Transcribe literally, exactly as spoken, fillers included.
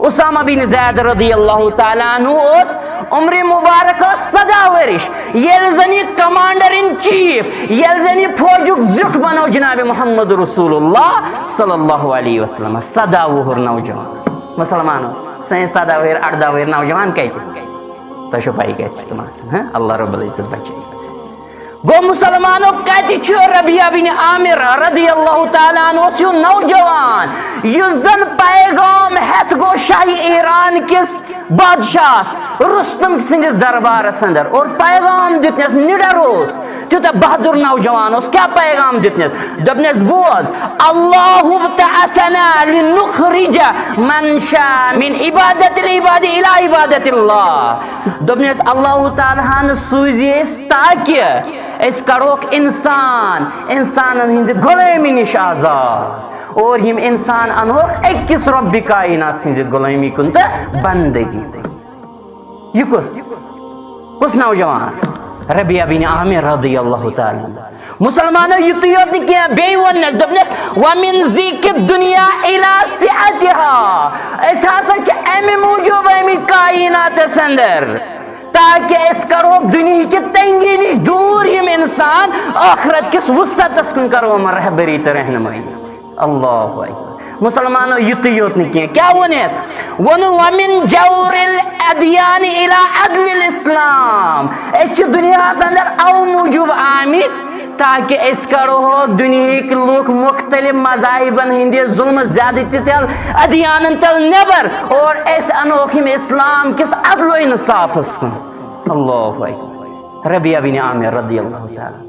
اسامہ بن زید رضی اللہ تعالیٰ عنہ اوس، عمر مبارک ٲس سداہ ؤرِش۔ ییٚلہِ زن یہِ commander in chief، ییٚلہِ زن یہِ فوجُک زیُٹھ بنو جناب محمد رسول اللہ صلی اللہ علیہ وسلم، سداہ وُہُر نوجوان۔ مسلمانو، سٲنۍ سداہ وُہٕرۍ، ارداہ وُہٕرۍ نوجوان کتہِ؟ تۄہہِ چھو پَیی کَتہِ چھِ تِم آسان، ہاں؟ اللہ رب العزت بچٲیِن۔ گوٚو مسلمانو، کَتہِ چھُ ربیعہ بن عامر رضی اللہ تعالیٰ عنہ؟ اوس یہِ نوجوان یُس زَن پیغام ہٮ۪تھ گوٚو شاہِ ایران کِس بادشاہس رستم سٕنٛدِس دربارس اندر اور پیغام دیُتنس، نِڈر اوس، تیوٗتاہ بہادُر نوجوان اوس۔ کیٛاہ پیغام دیُتنس؟ دوٚپنس، بوز، اللہ ابتعثنا لنخرج من شاء من عبادت العباد الی عبادت اللہ۔ دوٚپنس، اللہ تعالیٰ ہن سوٗزِ أسۍ تاکہِ أسۍ کروکھ انسان انسانن ہٕنٛزِ غلٲمی نِش آزاد اور یِم انسان انہوکھ أکِس رۄبِ کائنات سٕنٛزِ غلٲمی کُن تہٕ بندگی۔ یہِ کُس؟ کُس نوجوان؟ ربیعہ بن عامر رضی اللہ تعالیٰ عنہ۔ مسلمانو، یُتُے یوت نہٕ کینٛہہ، بیٚیہِ ووٚننس، دوٚپنس، ومن ضیق الدنیا الی سعتها، أسۍ ہسا چھِ امہِ موٗجوٗب آمٕتۍ کائناتس اندر تاکہِ أسۍ کرو دُنیہٕچہِ تنگی نِش دوٗر یِم انسان، ٲخرت کِس وسعتس کُن کرو یِمن رہبری تہٕ رہنمٲیی۔ اللہ اکبر۔ مسلمانو، یُتُے یوت نہٕ کینٛہہ، کیٛاہ ووٚن اَسہِ؟ ووٚن، ومن جور الادیان الی عدل الاسلام۔ أسۍ چھِ دُنیاہس اندر او موٗجوٗب آمٕتۍ تاکہِ أسۍ کرو دُنیہٕکۍ لُکھ مختلف مذاہبن ہٕنٛدِ ظلمہٕ زیادتی تل، ادیانن تل نٮ۪بر اور أسۍ انوکھ یِم اسلام کِس عدل و انصافس کُن۔ اللہ اکبر۔ ربیعہ بن عامر رضی اللہ تعالیٰ۔